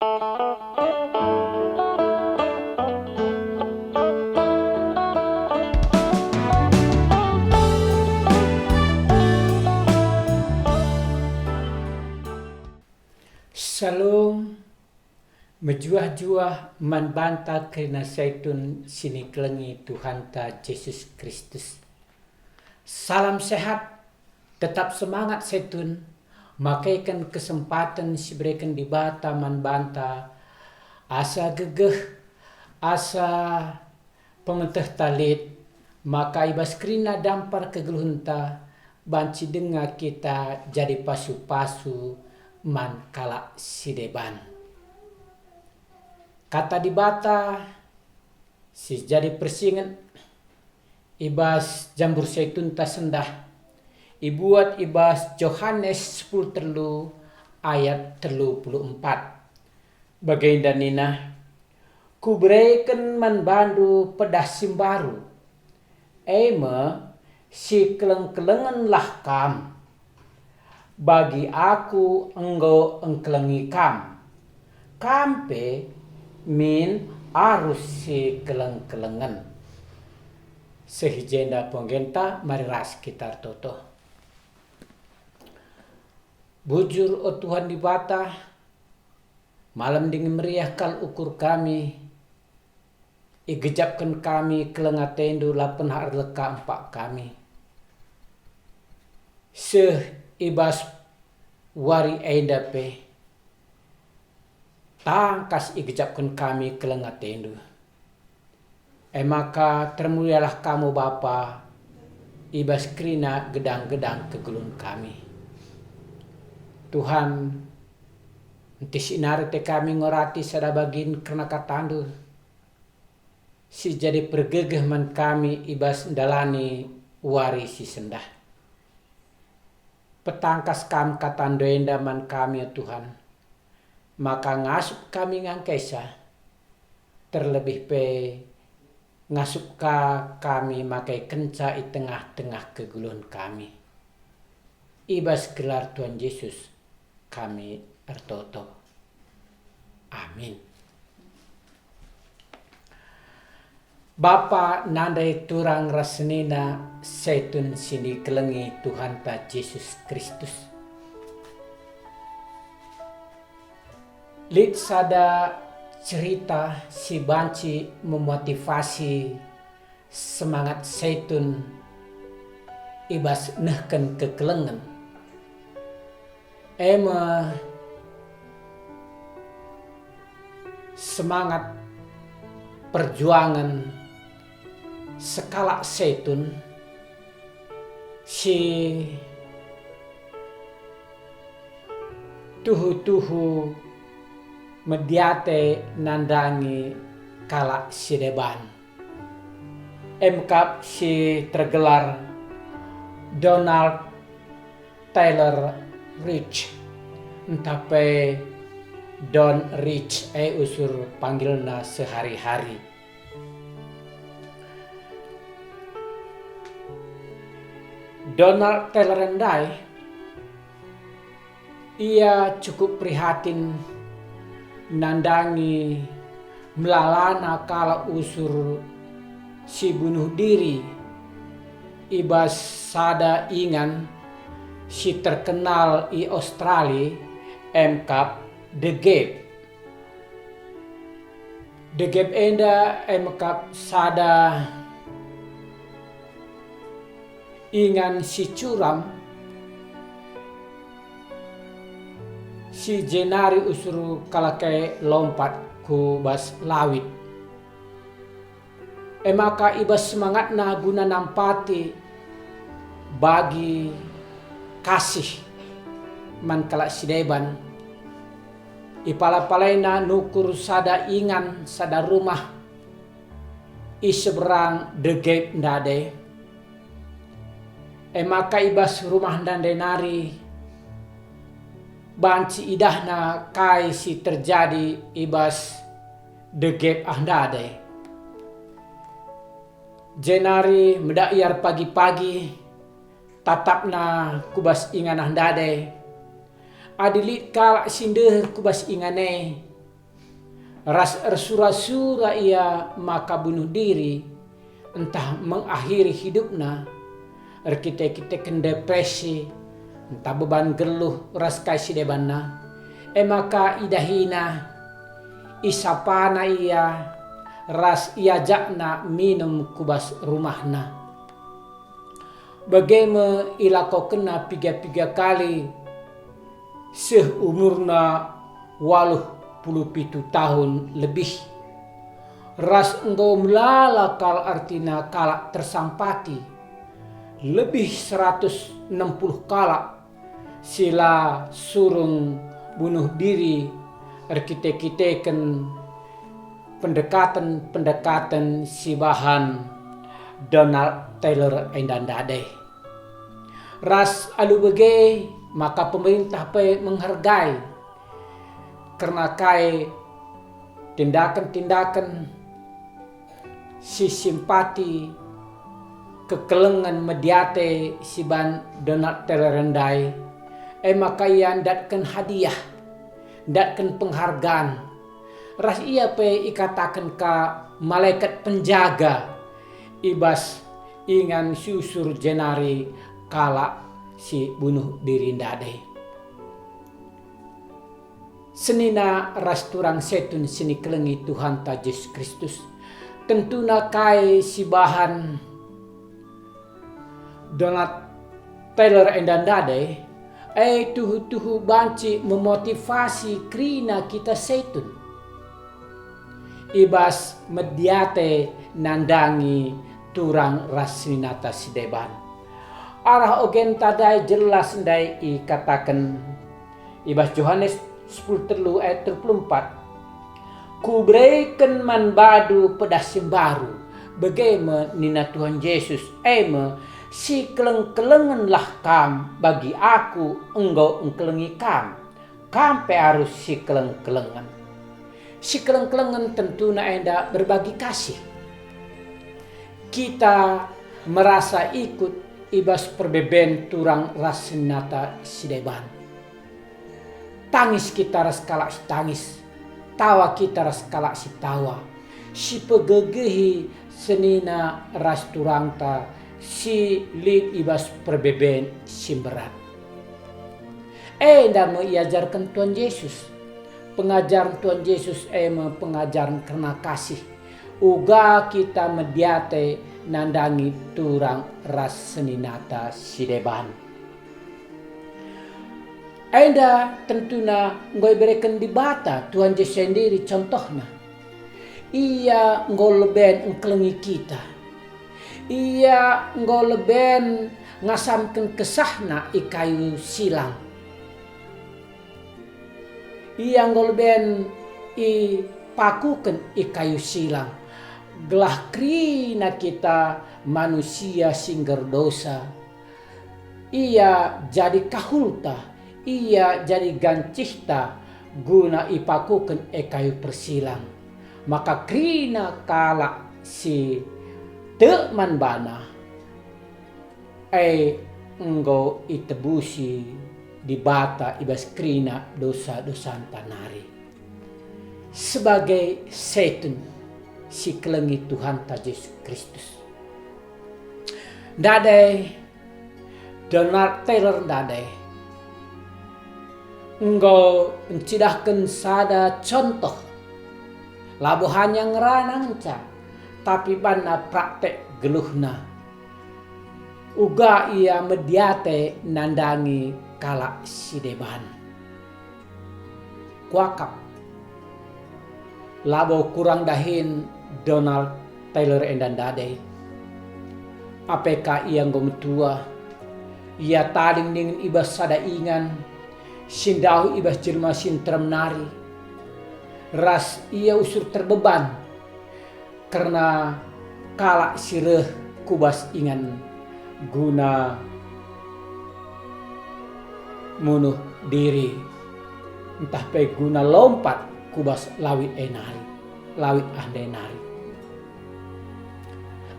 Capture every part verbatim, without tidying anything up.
Shalom, mejuah-juah man banta kerina Saitun si nikelengi Tuhanta Jesus Kristus. Salam sehat, tetap semangat Saitun, makeken kesempaten si ibereken Dibata man banta, asa gegeh, asa pemetehta lit, maka i bas kerina dampar kegeluhenta banci denga kita jadi pasu-pasu man kalak si deban. Kata Dibata si jadi persingen i bas jambur Saitunta sendah, ibuat i bas Johanes sepuluh telu ayat telu puluh empat. Bagenda nina, "Kubereken man bandu pedah si mbaru, e me, sikeleng-kelengenlah kam. Bagi Aku enggo engkelengi kam, kam pe min arus sikeleng-kelengen." Seh i jenda penggenta, mari ras kita ertoto. Bujur, o Tuhan Dibata, malem dingen meriah kal ukur kami, igejapken kami keleng ateNdu, la pernah erleka empak kami. Seh i bas wari enda pe, tangkas igejapken kami keleng ateNdu. E maka termulialah Kam, o Bapa, i bas kerina gedang-gedang kegeluhen kami. Tuhan, entis nari ate kami ngorati sada bagin kerna kataNdu, si jadi pergegeh man kami i bas ndalani wari si sendah. Petangkas Kam kataNdu enda man kami, o Tuhan, maka ngasup kami ngangkaisa, terlebih pe ngasup ka kami makaikenca i tengah-tengah kegeluhen kami. I bas gelar Tuhan Jesus kami ertoto. Amin. Bapa, nande turang ras senina Saitun si nikelengi Tuhanta Jesus Kristus. Lit sada cerita si banci memotivasi semangat Saitun i bas nehken kekelengen. E me semangat perjuangen sekalak Saitun si tuhu-tuhu mediate nandangi kalak si deban. E me kap si tergelar Donald Taylor Rich, ntah pe Don Rich, e usur panggilna sehari-hari. Donald Taylor ndai, ia cukup prihatin nandangi melalana kalak usur si bunuh diri i bas sada ingan si terkenal i Australia, e me kap The Gap. The Gap enda e me kap sada ingan si curam si jenari usur kalak e lompat ku bas lawit. E maka i bas semangatna guna nampati bagi kasih man kalak si deban, ipala-palaina nukur sada ingan, sada rumah i seberang The Gap ndai. E maka i bas rumah ndai nari banci idahna kai si terjadi i bas The Gap ah ndai. Jenari meda ia erpagi-pagi, tatapna ku bas ingan ah ndai. Adi lit kalak si ndeher ku bas ingan e, Ras ersura-sura ia maka bunuh diri, ntah mengakhiri hidupna, erkite-kiteken depresi, ntah beban geluh ras kai si debanna, e maka idahina, isapana ia, ras iajakna minum ku bas rumahna. Bage me ilakokenna piga-piga kali seh umurna waluh puluh pitu tahun lebih, ras enggo melala kal, artina kalak tersampati, lebih seratus enem puluh kalak si la surung bunuh diri erkite-kiteken pendekaten-pendekaten si bahan Donald Taylor enda ndai. Ras alu bage maka pemerintah pe menghargai kerna kai tindaken-tindaken si simpati kekelengen mediate si ban Donald Taylor ndai, e maka ia ndatken hadiah, ndatken penghargaan, ras ia pe ikataken ka malaikat penjaga i bas ingan si usur jenari kalak si bunuh diri ndai. Senina ras turang setun si nikelengi Tuhanta Jesus Kristus, tentuna kai si bahan Donald Taylor enda ndai, e tuhu-tuhu banci memotivasi kerina kita setun i bas mediate nandangi turang ras seninata si deban. Arah ogenta ndai jelas ndai ikataken i bas Johanes sepuluh telu ayat tiga puluh empat, "Kubereken man bandu pedah si mbaru," bage me nina Tuhan Jesus, e me, "Sikeleng-kelengenlah kam, bagi Aku enggo engkelengi kam, kam pe arus sikeleng-kelengen." Sikeleng-kelengen tentuna enda berbagi kasih. Kita merasa ikut i bas perbeben turang ras seninata si deban. Tangis kita ras kalak si tangis, tawa kita ras kalak si tawa, sipegegehi senina ras turangta si lit i bas perbeben si mberat. Enda me iajarken Tuhan Jesus. Pengajaren Tuhan Jesus e me pengajaren kerna kasih, uga kita mediate nandangi turang ras seninata si deban. Enda tentuna enggo ibereken Dibata Tuhan Jesus sendiri contohna. Ia enggo leben engkelengi kita. Ia enggo leben ngasamken kesahna i kayu silang. Ia enggo leben ipakuken i kayu silang, gelah kerina kita manusia si enggo erdosa. Ia jadi kahulta, ia jadi gancihta guna ipakuken e kayu persilang. Maka kerina kalak si tek man bana, e enggo itebusi Dibata i bas kerina dosa-dosanta nari. Sebagai setun si kelengi Tuhanta Jesus Kristus. Ndai, Donald Taylor ndai enggo ncidahken sada contoh, labo hanya ngerana ngenca, tapi banna praktek geluhna. Uga ia mediate nandangi kalak si deban. Kuakap, labo kurang dahin Donald Taylor enda ndai. Apeka ia enggo metua, ia tading dingen i bas sada ingan si ndauh i bas jelma si nterem nari, ras ia usur terbeban kerna kalak si reh ku bas ingan guna munuh diri, ntah pe guna lompat ku bas lawit e nari, lawit ande nari.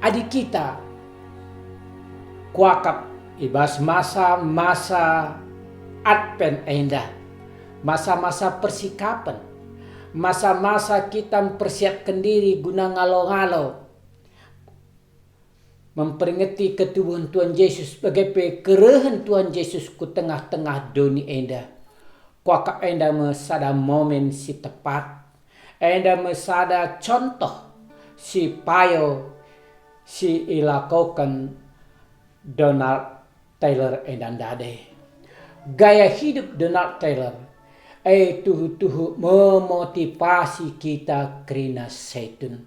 Adi kita kuakap i bas masa-masa Advent enda, masa-masa persikapen, Masa-masa kita mpersiapken diri guna ngalo-ngalo, memperingeti ketubuhen Tuhan Jesus, bage pe kerehen Tuhan Jesus ku tengah-tengah doni enda. Kuakap enda me sada momen si tepat, enda me sada contoh si payo si ilakoken Donald Taylor enda ndai. Gaya hidup Donald Taylor e tuhu-tuhu memotivasi kita kerina Saitun.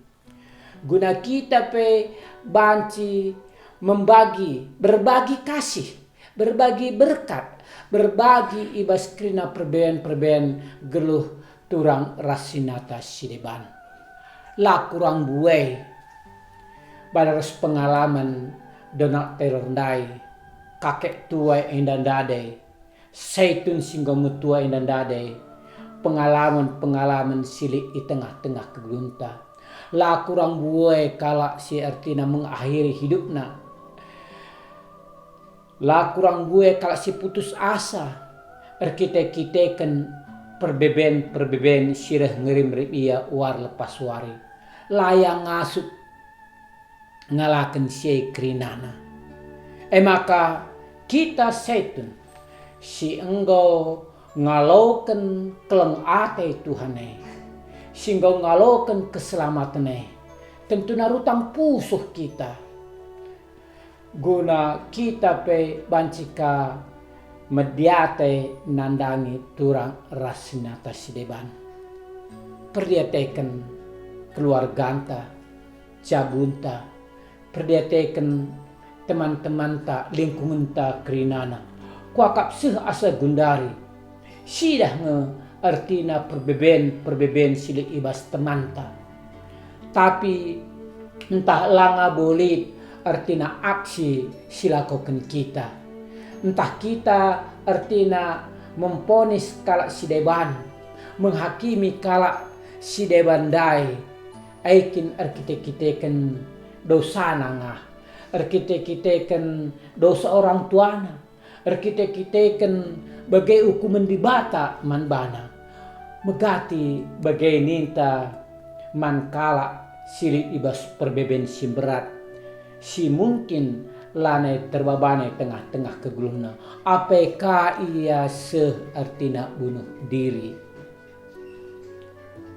Guna kita pe banci membagi, berbagi kasih, berbagi berkat, berbagi i bas kerina perbahan-perbahan geluh turang ras sinata si deban. La kurang buai bana ras pengalaman Donald Taylor ndai, kakek tua enda ndai, Saitun si enggo metua enda ndai, pengalaman-pengalaman si lit i tengah-tengah kegeluhenta. La kurang buai kalak si ertina mengakhiri hidupna. La kurang buai kalak si putus asa, erkite-kiteken perbeben-perbeben si reh ngerim-ngerim ia wari lepas wari. La ia ngasup ngalaken si e kerinana. E maka kita Saitun si enggo ngaloken keleng ate Tuhan e, si enggo ngaloken keselamaten e, tentuna rutang pusuh kita. Guna kita pe banci ka mediate nandangi turang ras sinata si deban. Perdiateken keluarganta, jabunta, perdiateken teman-temanta, lingkungenta kerinana. Kuakap seh asa gundari. Sidah nge ertina perbeben-perbeben si lit i bas temanta. Tapi ntah langa bo lit ertina aksi si lakoken kita. Ntah kita ertina memponis kalak si deban, menghakimi kalak si deban ndai, e kin erkite-kiteken dosana ngah, erkite-kiteken dosa orang tuana, erkite-kiteken bage ukumen Dibata man bana. Megati bage ninta man kalak si lit i bas perbeben si mberat, si mungkin lanai terbabana i tengah-tengah kegeluhna, apai ka ia seh ertina bunuh diri.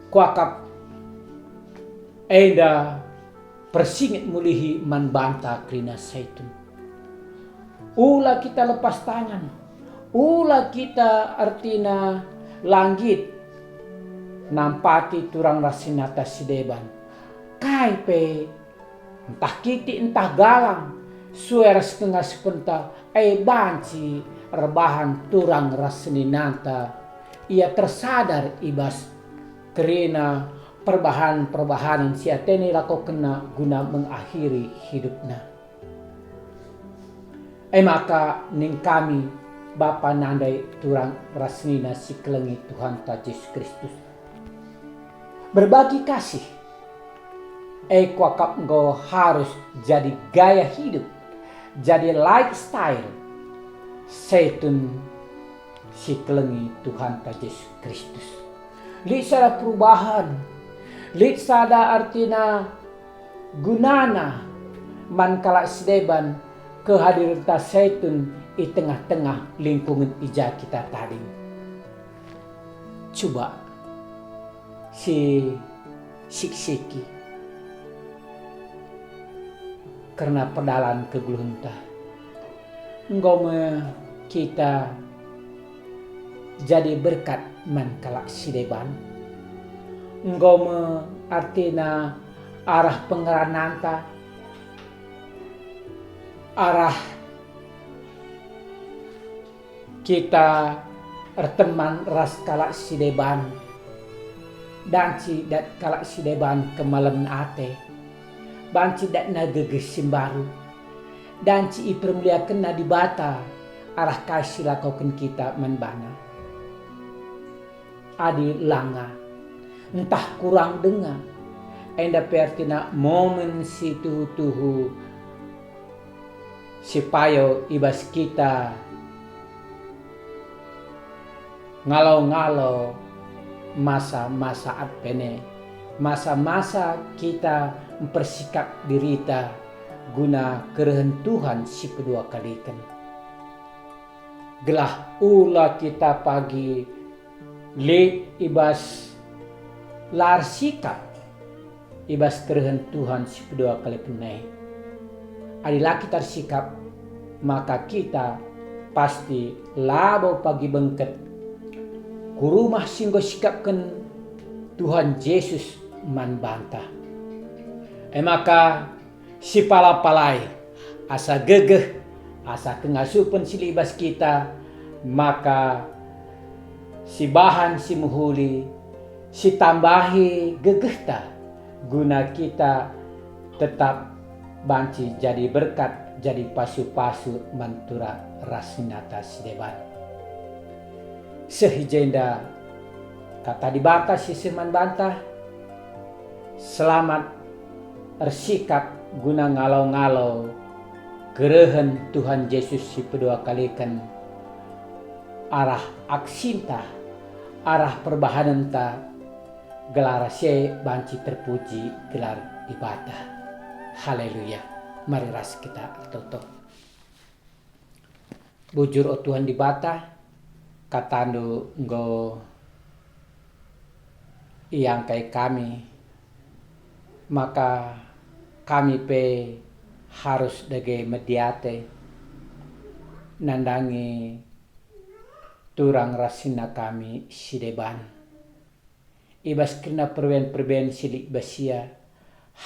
Kuakap enda persinget mulihi man banta kerina Saitun. Ula kita lepas tangan, ula kita ertina la nggit nampati turang ras sinata si deban. Kai pe, ntah kitik ntah galang, sue ras kengasupenta, e banci erbahan turang ras seninanta. Ia tersadar i bas kerina perbahan-perbahanen si atena ilakokenna guna mengakhiri hidupna. E maka ning kami, bapa nande turang ras senina si kelengi Tuhanta Jesus Kristus, berbagi kasih, e kuakap enggo harus jadi gaya hidup, jadi lifestyle Saitun si kelengi Tuhanta Jesus Kristus. Lit sada perubahan, lit sada ertina gunana man kalak si deban kehadirenta Saitun i tengah-tengah lingkungen i ja kita tading. Cuba si siksiki kerna perdalan kegeluhenta. Enggo me kita jadi berkat man kalak si deban. Enggo me ertina arah pengerananta, arah kita erteman ras kalak si deban, banci dat kalak si deban kemalemen ate, banci datna gegeh si mbaru, banci ipermuliakenna Dibata arah kai si lakoken kita man baNa. Adi langa, ntah kurang denga, enda pe ertina momen si tuhu-tuhu si payo i bas kita ngalo-ngalo masa-masa Advent e, masa-masa kita mpersikap dirita guna kerehen Tuhan si pedua kaliken. Gelah ula kita pagi lit i bas la ersikap i bas kerehen Tuhan si pedua kaliken e. Adi la kita ersikap, maka kita pasti labo pagi bengket ku rumah si enggo sikapken Tuhan Jesus man banta. E maka, sipala-palai asa gegeh, asa kengasupen si lit i bas kita, maka sibahan si mehuli, sitambahi gegehta, guna kita tetap banci jadi berkat, jadi pasu-pasu man tura ras senina si deban. Seh i jenda kata Dibata si seh man banta. Selamat ersikap guna ngalo-ngalo kerehen Tuhan Jesus si pedua kaliken, arah aksinta, arah perbahanenta, gelah si e banci terpuji gelar Dibata. Haleluya. Mari ras kita ertoto. Bujur, o Tuhan Dibata, kataNdu enggo iangkai kami, maka kami pe harus dage mediate nandangi turang ras senina kami si deban. I bas kerna perbahan-perbahan si lit i bas ia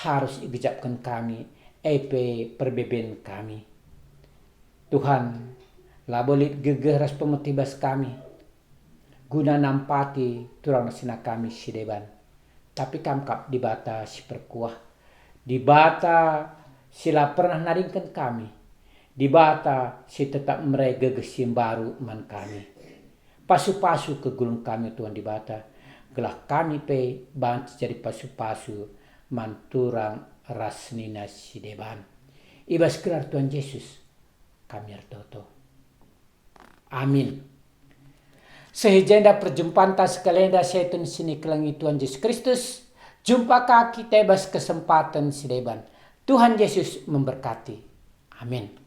harus igejapken kami, e pe perbeben kami. Tuhan, labo lit gegeh ras pemeteh bas kami, guna nampati turang ras senina kami si deban. Tapi Kam kap Dibata si perkuah, Dibata si la pernah naringken kami, Dibata si tetap mere gegeh si mbaru man kami. Pasu-pasu kegeluhen kami, Tuhan Dibata, gelah kami pe banci jadi pasu-pasu man turang ras senina si deban. I bas gelar Tuhan Jesus kami ertoto. Amin. Seh i jenda perjumpanta sekalenda si ate si nikelengi Tuhan Jesus Kristus. Jumpa ka kita i bas kesempaten si deban. Tuhan Jesus memberkati. Amin.